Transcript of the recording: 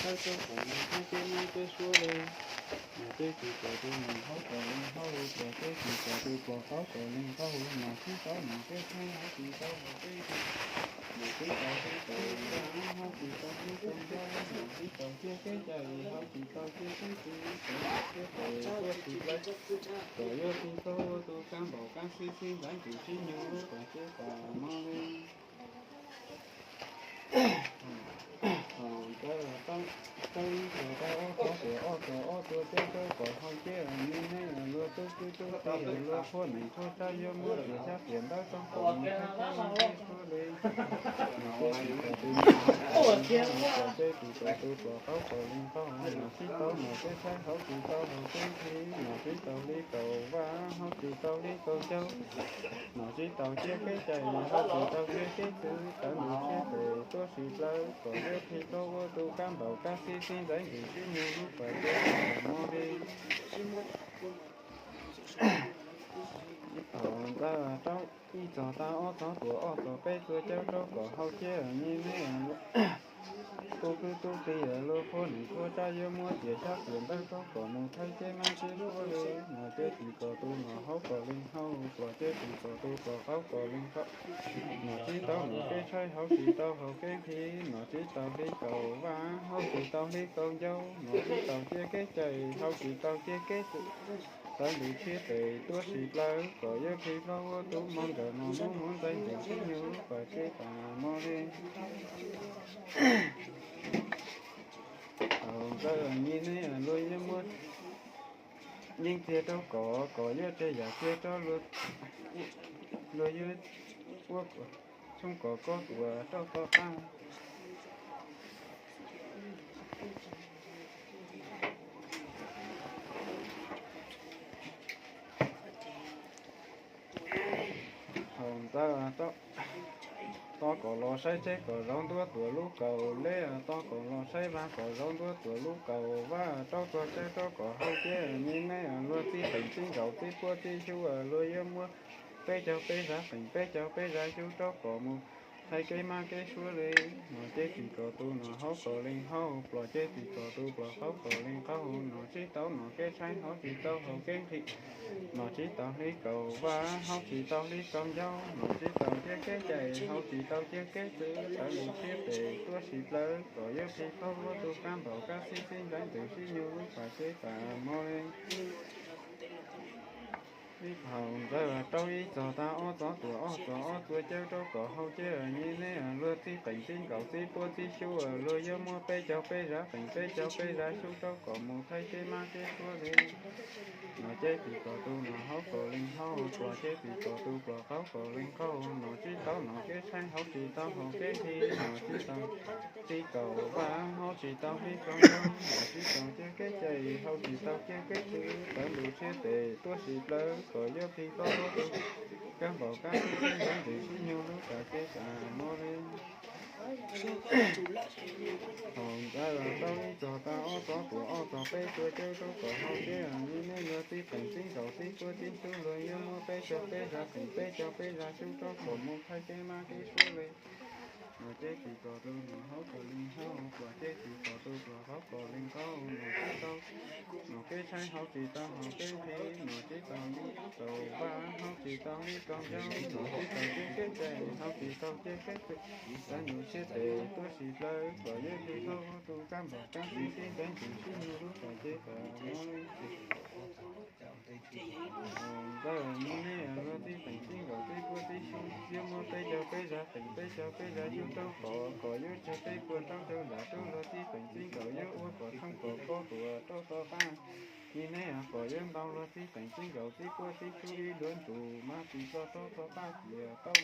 tawb rau kom mus thawb ceb mab ceb suab li. Nom ceb tsis kom tus nom haub kom leej hauj, pluas ceb tsis kom tus pluas qaub kom leej qaub, nom tsis tau nom ceb tshaib haub tsis tau haus ceb, nom tsis tau tib tau vaj haub tsis tau tib tau ncaub, nom tsis tau ciaj kev cai haub tsis tau ciaj kev txwv, txawm nom ciaj tes tuaj tsis plaws, kom yuav tsis tau ua tus kab npaum kab xib xib ntxaiv ntxim sib nyug lub pas ceb pas mog li. Thaum ntawd tau, tau ib txog tau ob txog tias ob txog ob txuas ceb rau kom haus ceb, neb neb luag tub kwv tub tij luag qhuab nees qhuab tsab yuav muab tias xyab tias ntawv rau kom mus thawb ceb mab ceb suab li. Nom ceb tsis kom tus nom haub kom leej hauj, pluas ceb tsis kom tus pluas qaub kom leej qaub, nom tsis tau nom ceb tshaib haub tsis tau haus ceb nthi, nom tsis tau li kaus vaj haub tsis tau li kaus ncaub, nom tsis tau ciaj kev cai haub tsis tau ciaj kev txwv, tawv ntws tshiab tes tuaj sis plaws kom yuav qhib plaub ua tus kab npaum kab xib xib ntxaiv ntxim sib nyug lub pas ceb pas mog li. Thaum ntawd tau ib txog tau ob txog tias ob txog peb txuas ceb rau kom haus ceb, neb neb tub kwv tub tij luag qhuab nees qhuab tsab yuav muab tias xyab tias ntawv rau kom mus thawb ceb mab ceb suab li. Nom ceb tsis kom tus nom haub kom leej hauj, pluas ceb tsis kom tus pluas qaub kom leej qaub, nom tsis tau nom ceb tshaib haub tsis tau haus ceb nthi, nom tsis tau li kaus vaj haub tsis tau li kaus ncaub, nom tsis tau ciaj kev cai haub tsis tau ciaj kev txwv, tawv ntws tshiab tes tuaj sis plaws kom yuav qhib plaub ua tus mog nkawm mog muab muab ntxaiv ntxim sib nyug lub pas ceb pas mog li. Thaum ntawd neb neb luag yuav muab yeeb txiag rau kom, kom yuav tseg yam txiag rau luag, luag yuav ua kom tshoob kom kob tuam rau tom qab. Thaum ntawd tau kom los saib tsheb kom zaum ntua tuam lub kaus leb, tau kom los saib vaj kom zaum ntua tuam lub kaus vaj, rau txog cawv rau kom haus ceb, neb neb luag txib qees txib nkaus txib puab txib xyub, luag yuav muab peb caug peb zav qees peb caug peb zav xyub rau kom mus thaij kev mab kev suab li. Nom ceb tsis kom tus nom haub kom leej hauj, pluas ceb tsis kom tus pluas qaub kom leej qaub, nom tsis tau nom ceb tshaib haub tsis tau haus kev nthi, nom tsis tau hli kaus vaj haub tsis tau hli kaus ncaub, nom tsis tau ciaj kev cai haub tsis tau ciaj kev txwv, tawv ntws tshiab tes tuaj sis plaws kom yuav qhib plaub ua tus kab npaum kab xib xib ntxaiv ntxim sib nyug lub pas ceb pas mog li. Thaum ntawd rau ib txog tau ob txog tuam ob txog ob txuas cawv rau kom haus ceb, neb neb luag txib qees txib nkaus txib puab txib xyub, luag yuav muab peb caug peb zav qees peb caug peb zav xyub rau kom mus thaij kev mab kev suab li. Nom ceb tsis kom tus nom haub kom leej hauj, pluas ceb tsis kom tus pluas qaub kom leej qaub, nom tsis tau nom ceb tshaib haub tsis tau haus kev nthi, nom tsis tau hli kaus vaj haub tsis tau hli kaus ncaub, nom tsis tau ciaj kev cai haub tsis tau ciaj kev txwv, tawv ntws tshiab tes tuaj sis plaws kom yuav qhib plaub ua tus kab npaum kab xib xib ntxaiv ntxim sib nyug lub pas ceb pas mog li. Thaum ntawd tau ib txog tau ob txog tuam ob txog peb txuas cawv rau kom haus ceb, neb neb luag txib qees txib nkaus txib puab txib xyub, luag yuav muab peb caug peb zav qees peb caug peb zav xyub rau kom mus thaij kev mab kev suab li. Nom ceb tsis kom tus nom haub kom leej hauj, pluas ceb tsis kom tus pluas qaub kom leej qaub, nom tsis tau nom ceb tshaib haub tsis tau haus kev nthi, nom tsis tau hli kaus vaj haub tsis tau hli kaus ncaub, nom tsis tau ciaj kev cai haub tsis tau ciaj kev txwv, tawv ntws tshiab tes tuaj sis plaws kom yuav qhib plaub ua tus kab npaum kab xib xib ntxaiv ntxim sib nyug lub pas ceb pas mog li. Ntawd neb neb luag txib qees txib nkaus txib puab txib xyub, yuav muab peb caug peb zav qees peb caug peb zav xyub rau kom, kom yuav tseg peb puas rau caug nram rau luag txib qees txib nkaus yuav ua kom tshoob kom kob tuam rau tom qab. Neb neb kom yuav ntau luag txib qees txib nkaus txib puab txib xyub ib luag ntus mas tsis txog rau tom qab tias tau.